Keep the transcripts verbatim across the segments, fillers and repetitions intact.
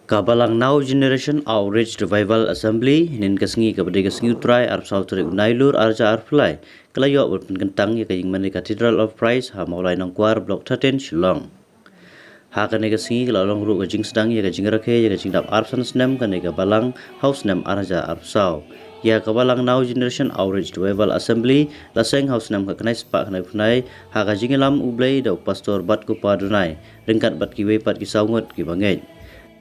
Ka Balang Now Generation Outreach Revival Assembly, hynnin ka sngi kaba dei ka sngi U Trai, arphew saw tarik u Nailur, arhajar arphew lai, ka la ïoh ban pynkyntang ïa ka ïingmane Cathedral of Praise ha Mawlai Nongkwar, Block thirteen, Shillong. Ha kane ka sngi ka la long ruh ka jingsdang ïa ka jingrakhe ïa ka jingdap arphew san snem kane ka balang ha u snem arhajar arphew saw. Ïa ka Balang Now Generation Outreach Revival Assembly la seng ha u snem khatkhyndai spah khyndaiphew khyndai ha ka jingïalam U Blei da u Pastor Batkupa Dunai ryngkat bad kiwei pat ki saw ngut kiba ngeit.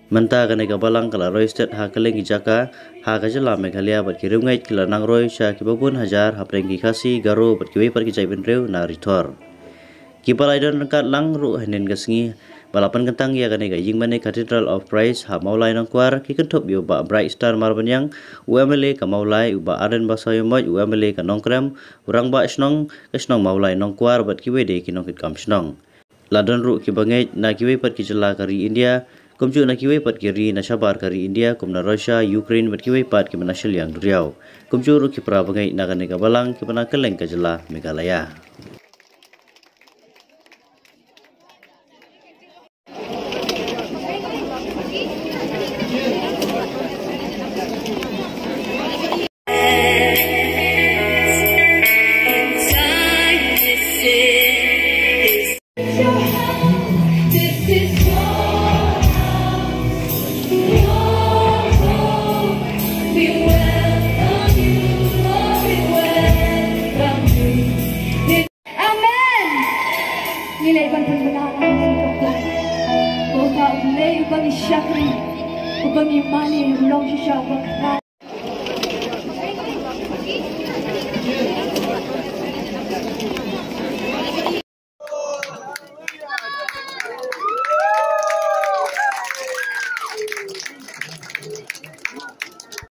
Mynta kane ka balang ka la roi stet ha kylleng ki jaka ha ka jylla Meghalaya bad ki riewngeit ki la nang roi sha kiba bun hajar hapdeng ki Khasi, Garo bad kiwei pat ki jaitbynriew na Ri Thor. Kiba la ïadon ryngkat lang ruh hynnin ka sngi ba la pynkyntang ïa kane ka ïingmane Cathedral of Praise ha Mawlai Nongkwar ki kynthup ïa u Bah Bright Star Marbaniang, u M L A ka Mawlai, u Bah Ardent Basaiawmoit, u M L A ka Nongkrem, u Rangbah Shnong ka shnong Mawlai Nongkwar bad kiwei de ki nongkitkam shnong. La don ruh kiba ngeit na kiwei pat ki jylla ka ri India, kumjuh na kiwei pat ki ri na shabar ka ri India kum na Russia, Ukraine bad kiwei pat kiba na shiliang duriaw. Kumjuh ruh ki para bangeit na kane ka balang kiba na kylleng ka jylla Meghalaya. Amen. Ngi leh ban pynbna. Ko ka U Blei uba ngi shakri, uba ngi mane, u long shisha uba kyrpad.